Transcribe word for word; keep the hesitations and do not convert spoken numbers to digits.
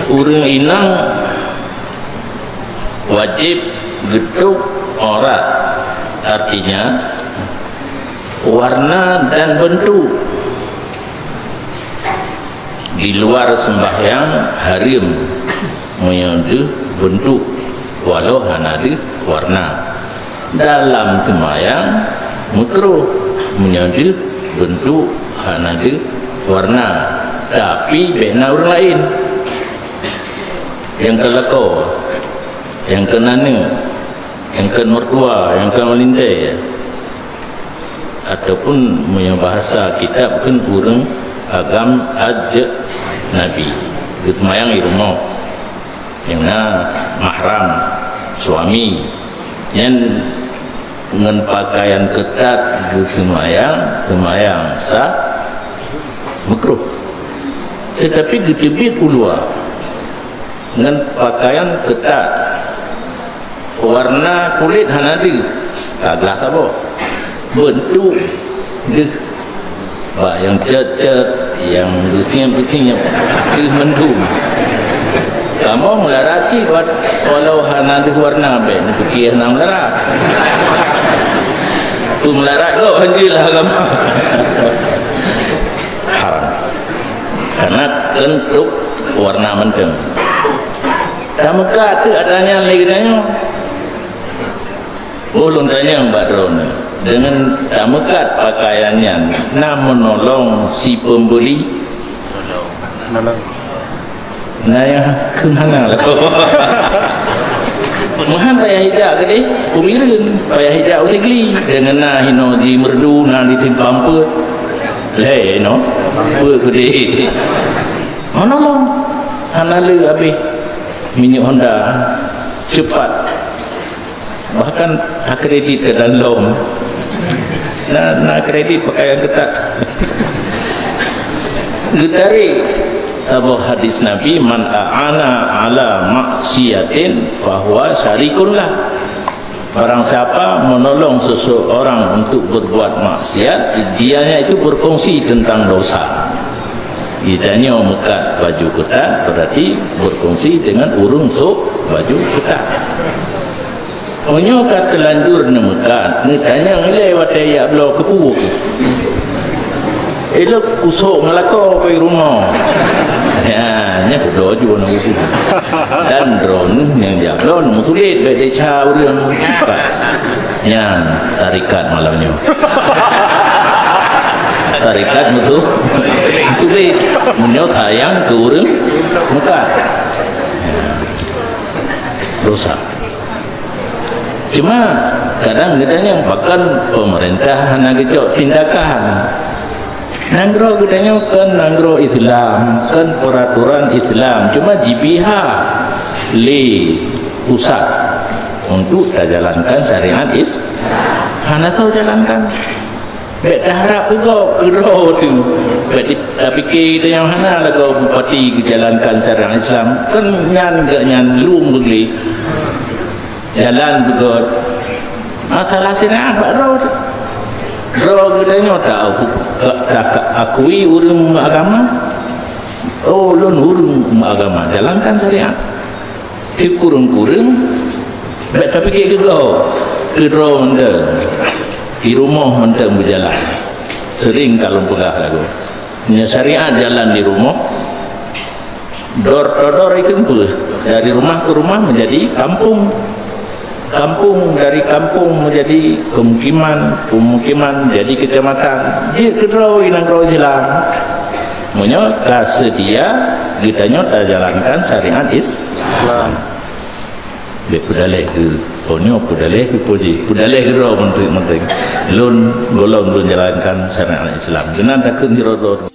Ureuëng inong wajéb geutôb aurat, artinya warna dan beuntuk. Di luar seumbahyang hareuem meunyoe deuh beuntuk, walau hana deuh warna. Dalam seumbahyang meukruh meunyoe deuh beuntuk, hana deuh warna, tapi bék na ureuëng laén. Nyang keu lakoe, nyang keu aneuk, nyang keu meutuah, nyang keu meulintée, ataupun meunyoe bahasa kitab kheun ureuëng agam ajnabi, geuseumayang di rumoh, nyang na mahram, suami, nyan ngon pakaian keutat geuseumayang, seumayang sah, meukruh. Teutapi geuteubiet u luwa ngon pakaian keutat, warna kulét hana deuh, ka glah saboh, beuntuk deuh. Bak nyang cot-cot, nyang geusieng-geusieng, deuh mandum. Kamoe meulara cit, wat-, walau hana deuh warna, bék neupiké hana meulara. Peue meulara gob hanjeuet lah agama. Haram. Karena keuntôb warna mantong. Tameukat teuk atra nyan lé geutanyoe. Boh lôn tanyong bak droeneuh, deungon tameukat pakaian nyan na meunolong si peumbeuli? Nolong. Na nyang keu hana lakoe. Meuhan payah ijak keudeh, u Bireuen, payah ijak u Sigli, deungon na hinoe di Meureudu, na di Simpang Peuet. Lhèe hinoe, peuet keudeh. Meunolong. Hana le habéh minyeuk Honda, cepat. Bahkan takredit keu dalam lom. Na, na kredit pakaian keutat. Geutarek saboh hadis Nabi, "Man a'ana ala maksiatin fahuwa syarikun lah." Barang siapa menolong seseorang untuk berbuat maksiat, dianya itu berkongsi tentang dosa. Geutanyoe meukat baju keutat berarti berkongsi dengan ureuëng sôk baju keutat. Meunyoe ka teulanjur neumeukat, neutanyong ilée watée jak bloe keupeue. Ilok kusok ngeulako pai rumoh. Ya, nya kudo ju na uku. Dan droeneuh nyang jak bloe neumeusulet bék desya ureuëng. Nyan tarikat malam nyoe. Tarikat musuh sulit. Meunyoe sayang keu ureuëng meukat. Dosa. Cuma kadang geutanyoe bahkan pemerintah hana geucok tindakan. Nanggroe geutanyoe kan nanggroe Islam, kan peraturan Islam, cuma jipiha lé pusat untuk tajalankan syariat Is-, hana soe jalankan. Bék taharap keu gob, keu droe teuh. Bék di-, tapike geutanyoe hana lagoe bupati geujalankan syariat Islam, kan nyan geuh nyan lom beugléh. Jalan beugöt. Masalah syariat bak droe. Droe geutanyoe ta-, ta-, ta-, akui ureuëng agama. Oh, lôn ureuëng agama, jalankan syariat. Sikureueng-kureueng, bék tapike keu gob, keu droe mantong. Di rumoh mantong beujalan. Sering ka lôn peugah lagoe. Nyoe syariat jalan di rumoh, door to door ikeu peue? Dari rumah ke rumah menjadi kampung. Kampung, dari kampung menjadi pemukiman, pemukiman jadi kecamatan. Jeuet keudroe nanggroe Islam. Meunyoe ka seudia, geutanyoe tajalankan syariat Islam. Bék peudaleh keu, oh, nyoe peudaleh keu puji. Peudaleh keu droe mantong-mantong. Lôn, gohlom lôn jalankan syariat Islam. Keunan takheun sidroe-droe.